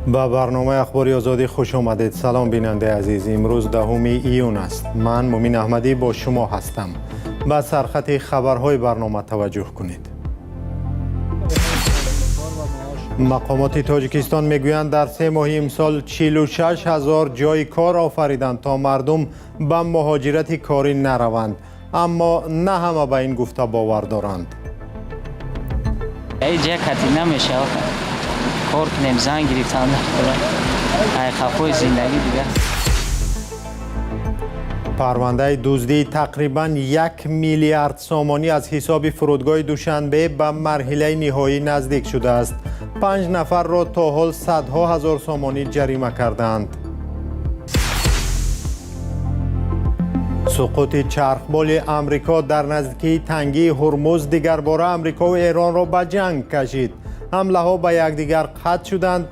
Ба барномаи Ахбори Озодӣ хуш омадед. Салом, бинандаи азиз. Имрӯз 10 июн аст. Ман Мумин Аҳмадӣ бо шумо ҳастам. Ба сархати хабарҳои барнома таваҷҷӯҳ кунед. Мақомоти Тоҷикистон мегӯянд, дар 3 моҳи имсол 46 ҳазор ҷойи кор офариданд, то мардум ба муҳоҷирати корӣ нараванд. Аммо на ҳама ба ин гуфта бовар доранд. Ҷа кати намешавад, кор кунем, зан гирифтан, ай қафои зиндагӣ дига. Парвандаи дуздии тақрибан 1 миллиард сомонӣ аз ҳисоби фурудгоҳи Душанбе ба марҳилаи ниҳоӣ наздик шудааст. Панҷ нафарро то ҳол садҳо ҳазор сомонӣ ҷарима кардаанд. Суқути чархболи Амрико дар наздикии тангии Ҳурмуз дигарбора Амрикову Эронро ба ҷанг кашид. Ҳамлаҳо ба якдигар қатъ шуданд,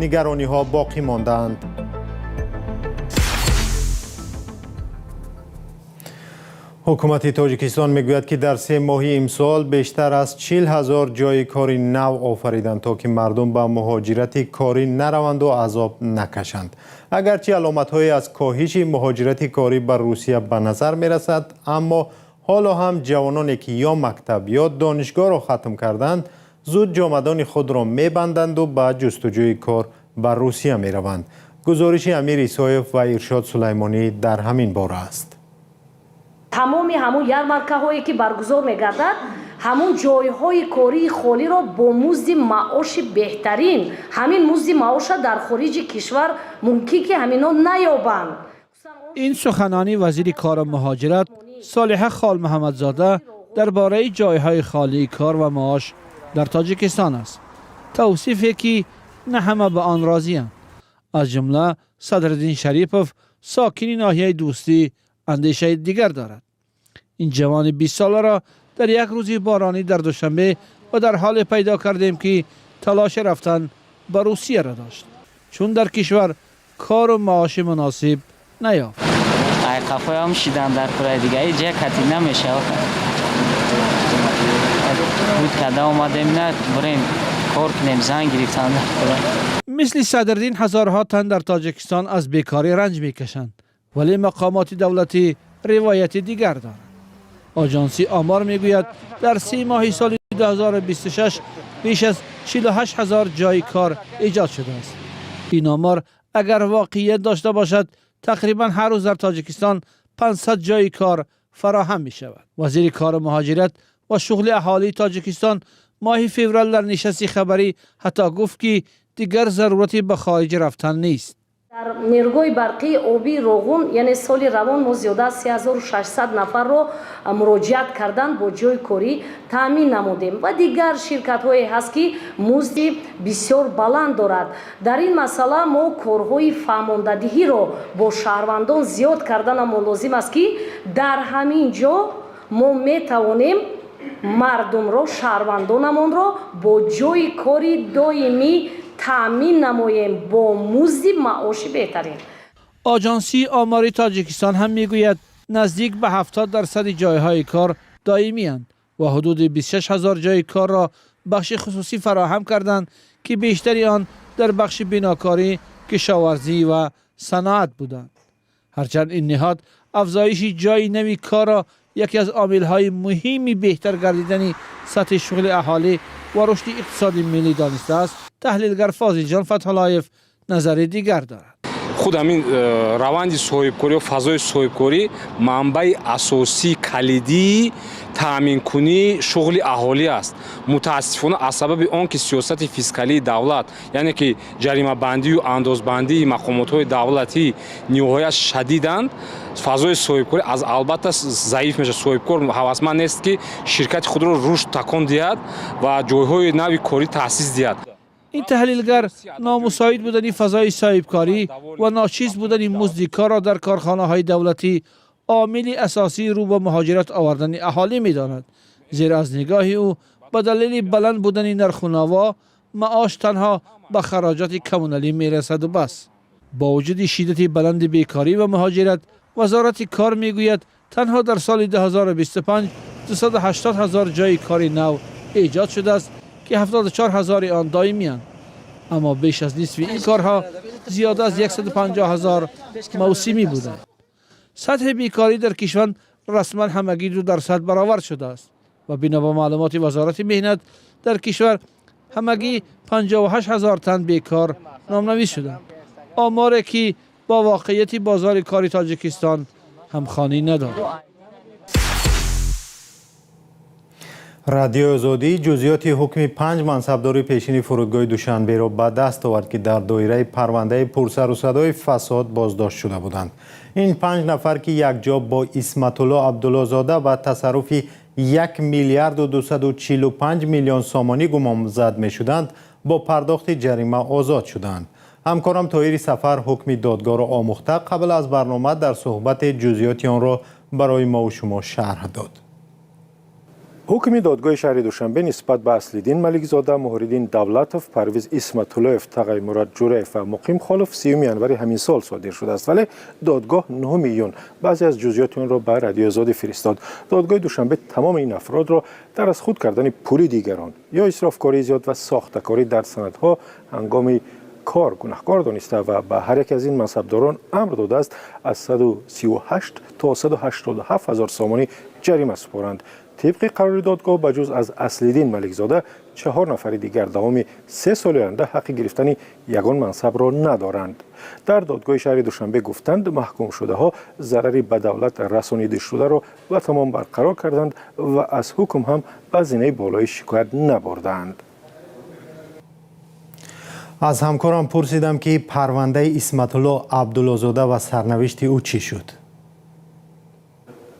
нигарониҳо боқӣ мондаанд. Ҳукумати Тоҷикистон мегӯяд, ки дар 3 моҳи имсол бештар аз 40 ҳазор ҷойи кори нав офариданд, то ки мардум ба муҳоҷирати корӣ нараванду азоб накашанд. Агарчи аломатҳое аз коҳиши муҳоҷирати корӣ ба Русия ба назар мерасад, аммо ҳоло ҳам ҷавононе, ки ё мактаб, ё донишгоҳро хатм карданд, зуд ҷомадони худро мебанданду ба ҷустуҷӯи кор ба Русия мераванд. Гузориши Амир Исоев ва Иршод Сулаймонӣ дар ҳамин бора аст. Тамоми ҳамун ярмаркаҳое, ки баргузор мегардад, ҳамун ҷойҳои кории холиро бо музди маоши беҳтарин, ҳамин музди маоша дар хориҷи кишвар мумкин ки ҳамино наёбанд. Ин суханони вазири кору муҳоҷират Солиҳа Холмуҳаммадзода дар бораи ҷойҳои холии кор ва маош дар Тоҷикистон аст, тавсифе ки на ҳама ба он розианд. Аз ҷумла Садриддин Шарипов, сокини ноҳияи Дӯстӣ, андешаи дигар дорад. Ин ҷавони 20-соларо дар як рӯзи боронӣ дар Душанбе ва дар ҳоле пайдо кардем, ки талоши рафтан ба Русияро дошт, чун дар кишвар кору маоши муносиб наёфт. Ай қафоям шидан дар кураи дига ҷа кати намешавад. Буд када омадем, на бурем, кор кунем, зан гирифтан. Мисли Садриддин ҳазорҳо тан дар Тоҷикистон аз бекорӣ ранҷ мекашанд, вале мақомоти давлатӣ ривояти дигар доранд. Оҷонсии омор мегӯяд, дар 3 моҳи соли 2026 беш аз 48 ҳазор ҷойи кор эҷод шудааст. Ин омор агар воқеият дошта бошад, тақрибан ҳар рӯз дар Тоҷикистон 500 ҷойи кор фароҳам мешавад. Вазири кору муҳоҷират ва шуғли аҳолии Тоҷикистон моҳи феврал дар нишасти хабарӣ ҳатто гуфт, ки дигар зарурате ба хориҷ рафтан нест. Дар нерӯгоҳи барқии обии Роғун, яъне соли равон, мо зиёда аз 3600 нафарро муроҷиат кардан бо ҷойи корӣ таъмин намудем ва дигар ширкатҳое ҳаст, ки музди бисёр баланд дорад. Дар ин масъала мо корҳои фаҳмондадиҳиро бо шаҳрвандон зиёд карданамо лозим аст, ки дар ҳамин ҷо мо метавонем мардумро, шаҳрвандонамонро бо ҷойи кори доимӣ таъмин намоем бо музди маоши беҳтарин. Оҷонсии омори Тоҷикистон ҳам мегӯяд, наздик ба 70 дарсади ҷойҳои кор доимианд ва ҳудуди 26 ҳазор ҷойи корро бахши хусусӣ фароҳам карданд, ки бештари он дар бахши бинокорӣ, кишоварзӣ ва саноат буданд. Ҳарчанд ин ниҳод афзоиши ҷойи нави корро яке аз омилҳои муҳими беҳтар гардидани сатҳи шуғли аҳолӣ ва рушди иқтисоди миллӣ донистааст, таҳлилгар Фозилҷон Фатҳуллоев назари дигар дорад. Худ ҳамин раванди соҳибкорӣ ё фазои соҳибкорӣ манбаи асосии калидии таъминкунии шуғли аҳолӣ аст. Мутаассифона, аз сабаби он ки сиёсати фискалии давлат, яъне ки ҷаримабандию андозбандии мақомотҳои давлатӣ ниҳоят шадиданд, фазои соҳибкорӣ аз албатта заиф мешавад. Соҳибкор ҳавасманд нест, ки ширкати худро рушд такон диҳад ва ҷойҳои нави корӣ таъсис диҳад. Ин таҳлилгар номусоид будани фазои соҳибкорӣ ва ночиз будани музди корро дар корхонаҳои давлатӣ омили асосии рӯ ба муҳоҷират овардани аҳолӣ медонад, зеро аз нигоҳи ӯ ба далели баланд будани нарху наво маош танҳо ба хароҷоти коммуналӣ мерасаду бас. Бо вуҷуди шиддати баланди бекорӣ ва муҳоҷират, Вазорати кор мегӯяд, танҳо дар соли 2025 280 ҳазор ҷойи кори нав эҷод шудааст, ки 74 ҳазори он доимианд. Аммо беш аз нисфи ин корҳо, зиёда аз 150 ҳазор, мавсимӣ буданд. Сатҳи бекорӣ дар кишвар расман ҳамагӣ 2% баровард шудааст ва бино ба маълумоти Вазорати меҳнат, дар кишвар ҳамагӣ 58 ҳазор тан бекор номнавис шуданд, оморе ки бо воқеияти бозори кори Тоҷикистон ҳамхонӣ надорад. Радиои Озодӣ ҷузъиёти ҳукми панҷ мансабдори пешини фурудгоҳи Душанберо ба даст овард, ки дар доираи парвандаи пурсарусадои фасод боздошт шуда буданд. Ин панҷ нафар, ки якҷо бо Исматулло Абдуллозода ба тасарруфи 1 миллиарду 245 миллион сомонӣ гумонзад мешуданд, бо пардохти ҷарима озод шуданд. Ҳамкорам Тоҳири Сафар ҳукми додгоҳро омӯхта, қабл аз барнома дар суҳбате ҷузъиёти онро барои мову шумо шарҳ дод. Ҳукми додгоҳи шаҳри Душанбе нисбат ба Аслиддин Маликзода, Муҳриддин Давлатов, Парвиз Исматуллоев, Тағаймурод Ҷураев ва Муқим Холов 30 январи ҳамин сол содир шудааст, вале додгоҳ 9 июн баъзе аз ҷузъиёти онро ба Радиои Озодӣ фиристод. Додгоҳи Душанбе тамоми ин афродро дар аз худ кардани пули дигарон ё исрофкории зиёд ва сохтакорӣ дар санадҳо ҳангоми кор гунаҳкор дониста ва ба ҳар яке аз ин мансабдорон амр додааст, аз 138 то 187 ҳазор сомонӣ ҷарима супоранд. Тибқи қарори додгоҳ, ба ҷуз аз Аслиддин Маликзода, чаҳор нафари дигар давоми 3 соли оянда ҳаққи гирифтани ягон мансабро надоранд. Дар додгоҳи шаҳри Душанбе гуфтанд, маҳкумшудаҳо зарари ба давлат расонидашударо ба тамом барқарор карданд ва аз ҳукм ҳам ба зинаи болоӣ шикоят набурданд. Аз ҳамкорам пурсидам, ки парвандаи Исматулло Абдуллозода ва сарнавишти ӯ чӣ шуд.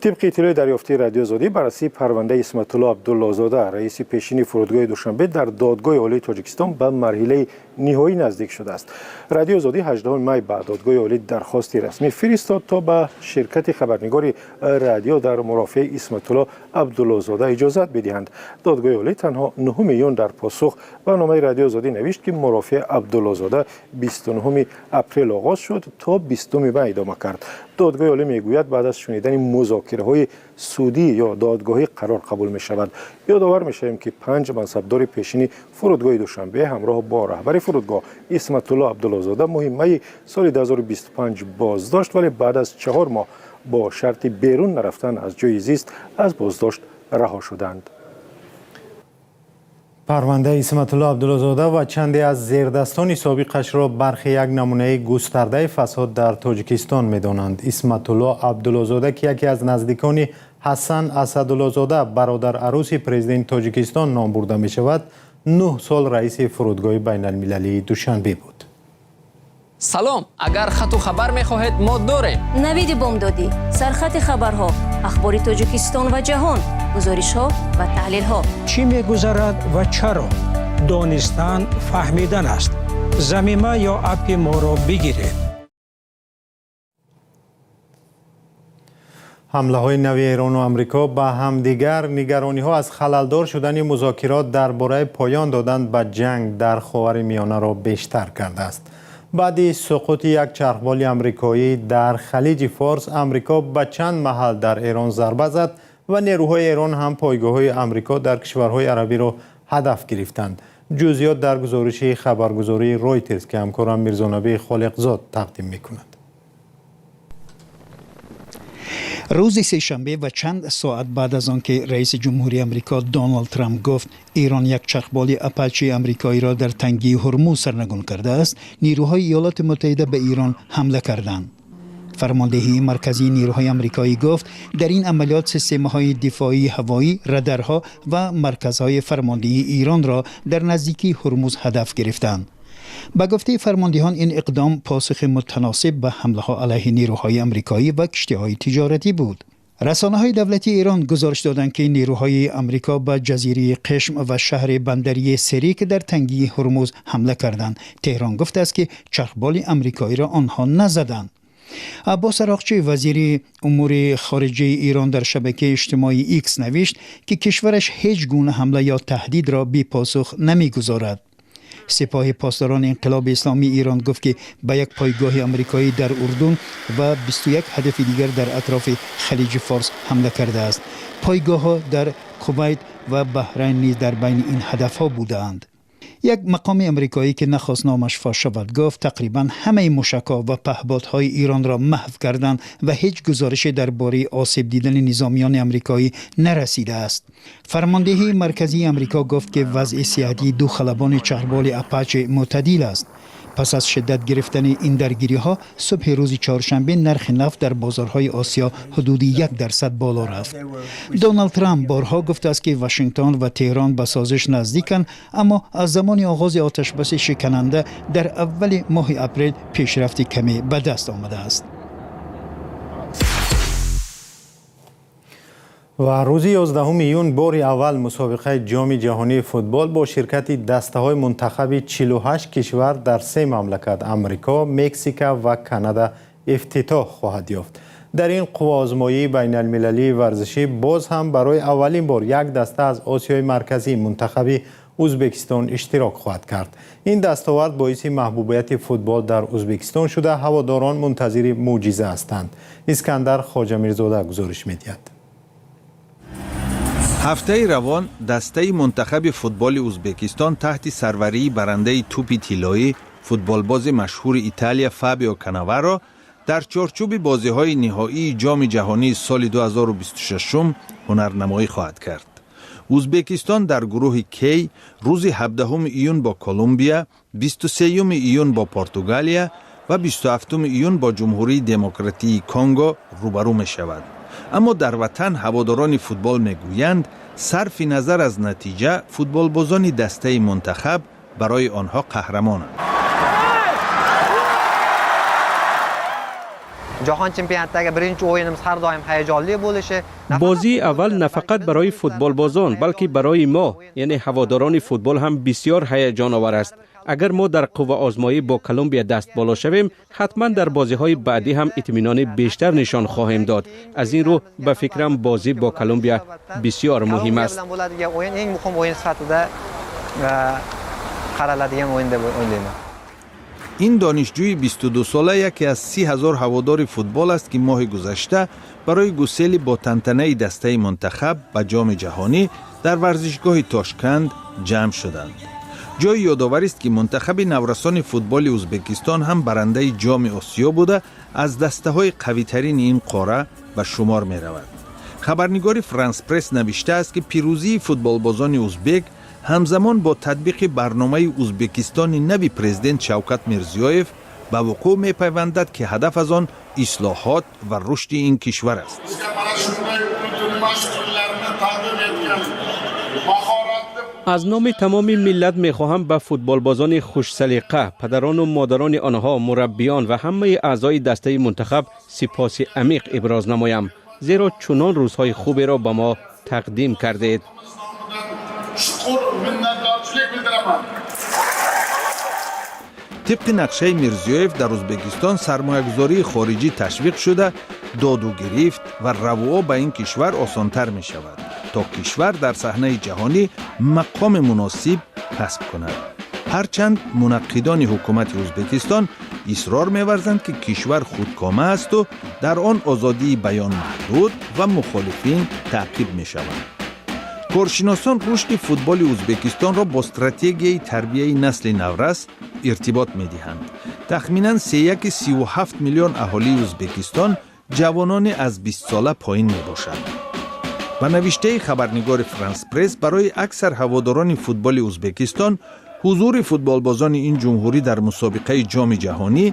Тибқи иттилои дарёфтии Радиои Озодӣ, баррасии парвандаи Исматулло Абдуллозода, раиси пешини фурудгоҳи Душанбе, дар Додгоҳи Олии Тоҷикистон ба марҳилаи ниҳоӣ наздик шудааст. Радиои Озодӣ 18 май ба Додгоҳи Олӣ дархости расмӣ фиристод, то ба ширкати хабарнигори радио дар мурофиаи Исматулло Абдуллозода иҷозат бидиҳанд. Додгоҳи Олӣ танҳо 9 июн дар посух ба номаи Радиои Озодӣ навишт, ки мурофиаи Абдуллозода 29 апрел оғоз шуд, то 20 май идома кард. Додгоҳи Олӣ мегӯяд, баъд аз шунидани музокираҳои судӣ ё додгоҳӣ қарор қабул мешавад. Ёдовар мешавем, ки панҷ мансабдори пешини фурудгоҳи Душанбе ҳамроҳ бо раҳбари фурудгоҳ Исматулло Абдуллозода моҳи майи соли 2025 боздошт, вале баъд аз 4 моҳ бо шарти берун нарафтан аз ҷои зист аз боздошт раҳо шуданд. Парвандаи Исматулло Абдуллозода ва чанде аз зердастони собиқашро бархе як намунаи густардаи фасод дар Тоҷикистон медонанд. Исматулло Абдуллозода, ки яке аз наздикони Ҳасан Асадуллозода, бародар арӯси президенти Тоҷикистон, ном бурда мешавад, 9 сол раиси фурудгоҳи байналмилалии Душанбе буд. Салом, агар хату хабар мехоҳед, мо дорем. Навиди бомдодӣ, сархати хабарҳо, ахбори Тоҷикистон ва ҷаҳон, гузоришҳо ва таҳлилҳо. Чӣ мегузарад ва чаро? Донистан фаҳмидан аст. Замима ё аппи моро бигиред. Ҳамлаҳои нави Эрону Амрико ба ҳамдигар нигарониҳо аз халалдор шудани музокирот дар бораи поён додан ба ҷанг дар Ховари Миёнаро бештар кардааст. Баъди суқути як чархболи амрикоӣ дар Халиҷи Форс, Амрико ба чанд маҳал дар Эрон зарба зад ва нерӯҳои Эрон ҳам пойгоҳҳои Амрико дар кишварҳои арабиро ҳадаф гирифтанд. Ҷузъиёт дар гузориши хабаргузории Ройтерс, ки ҳамкорам Мирзонабии Холиқзод тақдим мекунад. Рӯзи сешанбе ва чанд соат баъд аз он ки раиси ҷумҳури Амрико Доналд Трамп гуфт, Эрон як чархболи Апачи амрикоиро дар тангии Ҳурмуз сарнагун кардааст, нерӯҳои Иёлоти Муттаҳида ба Эрон ҳамла карданд. Фармондеҳии марказии нерӯҳои амрикоӣ гуфт, дар ин амалиёт системаҳои дифоии ҳавоӣ, радарҳо ва марказҳои фармондеҳии Эронро дар наздикии Ҳурмуз ҳадаф гирифтанд. Ба гуфтаи фармондеҳон, ин иқдом посухи мутаносиб ба ҳамлаҳо алайҳи нерӯҳои амрикоӣ ва киштиҳои тиҷоратӣ буд. Расонаҳои давлатии Эрон гузориш доданд, ки нерӯҳои амрико ба ҷазираи Қишм ва шаҳри бандарии Серик дар тангии Ҳурмуз ҳамла карданд. Теҳрон гуфтааст, ки чархболи амрикоиро онҳо назаданд. Аббос Арақчӣ, вазири умури хориҷаи Эрон, дар шабакаи иҷтимоии Икс навишт, ки кишвараш ҳеҷ гуна ҳамла ё таҳдидро бепосух намегузорад. Сипоҳи Посдорони Инқилоби Исломии Эрон гуфт, ки ба як пойгоҳи амрикоӣ дар Урдун ва 21 ҳадафи дигар дар атрофи Халиҷи Форс ҳамла кардааст. Пойгоҳҳо дар Кувайт ва Баҳрайн низ дар байни ин ҳадафҳо будаанд. Як мақоми амрикоӣ, ки нахост номаш фош шавад, гуфт тақрибан ҳамаи мушакҳо ва паҳбодҳои Иронро маҳв карданд ва ҳеҷ гузорише дар бораи осеб дидани низомиёни амрикоӣ нарасидааст. Фармондеҳии марказии Амрико гуфт, ки вазъи сиҳатии ду халабони чархболи Апачи мӯътадил аст. Пас аз шиддат гирифтани ин даргириҳо, субҳи рӯзи чоршанбе нархи нафт дар бозорҳои Осиё ҳудуди 1% боло рафт. Доналд Трамп борҳо гуфтааст, ки Вашингтон ва Теҳрон ба созиш наздиканд, аммо аз замони оғози оташбаси шикананда дар аввали моҳи апрел пешрафти каме ба даст омадааст. Ва рӯзи 11 июн бори аввал мусобиқаи Ҷоми ҷаҳонии футбол бо ширкати дастаҳои мунтахаби 48 кишвар дар се мамлакат Амрико, Мексика ва Канада ифтитоҳ хоҳад ёфт. Дар ин қувваозмоии байналмилалии варзишӣ боз ҳам барои аввалин бор як даста аз Осиёи Марказӣ, мунтахаби Ӯзбекистон, иштирок хоҳад кард. Ин дастовард боиси маҳбубияти футбол дар Ӯзбекистон шуда, ҳаводорон мунтазири мӯъҷиза ҳастанд. Искандар Хоҷамирзода гузориш медиҳад. Ҳафтаи равон дастаи мунтахаби футболи Ӯзбекистон таҳти сарварии барандаи тӯпи тиллоӣ, футболбози машҳури Италия Фабио Канаваро дар чорчӯби бозиҳои ниҳоии Ҷоми ҷаҳонии соли 2026 ҳунарнамоӣ хоҳад кард. Ӯзбекистон дар гурӯҳи Кей рӯзи 17 июн бо Колумбия, 23 июн бо Португалия ва 27 июн бо Ҷумҳурии Демократии Конго рӯбарӯ мешавад. Аммо дар ватан ҳаводорони футбол мегӯянд, сарфи назар аз натиҷа, футболбозони дастаи мунтахаб барои онҳо қаҳрамонанд. Jahon chempionatidagi birinchi o'yinimiz har doim hayajonli bo'lishi. Бозии аввал на фақат барои футболбозон, балки барои мо, яъне ҳаводорони футбол ҳам бисёр ҳаяҷоновар аст. Агар мо дар қувваозмоӣ бо Колумбия даст боло шавем, ҳатман дар бозиҳои баъдӣ ҳам итминони бештар нишон хоҳем дод. Аз ин рӯ ба фикрам бозӣ бо Колумбия бисёр муҳим аст. Bo'ladigan o'yin eng muhim o'yin sifatida qaraladigan o'yin deb o'ylayman. Ин донишҷӯи 22-сола яке аз 30 000 ҳаводори футбол аст, ки моҳи гузашта барои гусели бо тантанаи дастаи мунтахаб ба Ҷоми ҷаҳонӣ дар варзишгоҳи Тошканд ҷамъ шуданд. Ҷои ёдоварист, ки мунтахаби наврасони футболи Ӯзбекистон ҳам барандаи Ҷоми Осиё буда, аз дастаҳои қавитарини ин қора ба шумор меравад. Хабарнигори Франс Пресс навиштааст, ки пирӯзии футболбозони ӯзбек ҳамзамон бо татбиқи барномаи Ӯзбекистони нави президент Шавкат Мирзиёев ба вуқӯъ мепайвандад, ки ҳадаф аз он ислоҳот ва рушди ин кишвар аст. Аз номи тамоми миллат мехоҳам ба футболбозони хушсалиқа, падарону модарони онҳо, мураббиён ва ҳамаи аъзои дастаи мунтахаб сипоси амиқ иброз намоям, зеро чунон рӯзҳои хуберо ба мо тақдим кардед. Chuqur minnatdorchilik bildiraman. Тибқи нақшаи Мирзиёев, дар Ӯзбекистон сармоягузории хориҷӣ ташвиқ шуда, доду гирифт ва равуо ба ин кишвар осонтар мешавад, то кишвар дар саҳнаи ҷаҳонӣ мақоми муносиб касб кунад. Ҳарчанд мунаққидони ҳукумати Ӯзбекистон исрор меварзанд, ки кишвар худкома асту дар он озодии баён маҳдуд ва мухолифин таъқиб мешаванд. Коршиносон рушди футболи Ӯзбекистонро бо стратегияи тарбияи насли наврас иртибот медиҳанд. Тахминан сеяки 37 миллион аҳолии Ӯзбекистон ҷавонони аз 20-сола поин мебошанд. Ба навиштаи хабарнигори Франс Пресс, барои аксар ҳаводорони футболи Ӯзбекистон ҳузури футболбозони ин ҷумҳурӣ дар мусобиқаи Ҷоми ҷаҳонӣ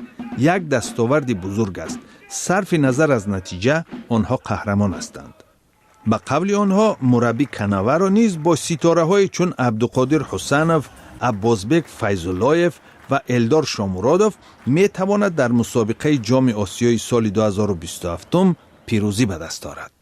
як дастоварди бузург аст. Сарфи назар аз натиҷа, онҳо қаҳрамон ҳастанд. Ба қавли онҳо, мураббӣ Канаваро низ бо ситораҳое чун Абдуқодир Ҳусанов, Аббосбек Файзуллоев ва Элдор Шомуродов метавонад дар мусобиқаи Ҷоми Осиёи соли 2027 пирӯзӣ ба даст орад.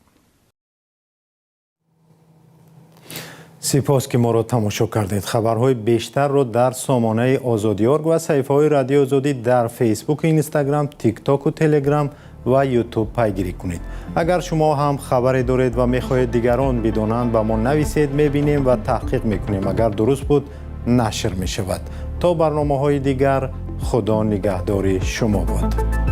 Сипос, ки моро тамошо кардед. Хабарҳои бештарро дар сомонаи Озодиорг ва саҳифаҳои Радиои Озодӣ дар Фейсбук, Инстаграм, Тиктоку, Телеграм ва Ютуб пайгирӣ кунед. Агар шумо ҳам хабаре доред ва мехоҳед дигарон бидонанд, ба мо нависед, мебинем ва таҳқиқ мекунем. Агар дуруст буд, нашр мешавад. То барномаҳои дигар, Худо нигаҳдори шумо бод.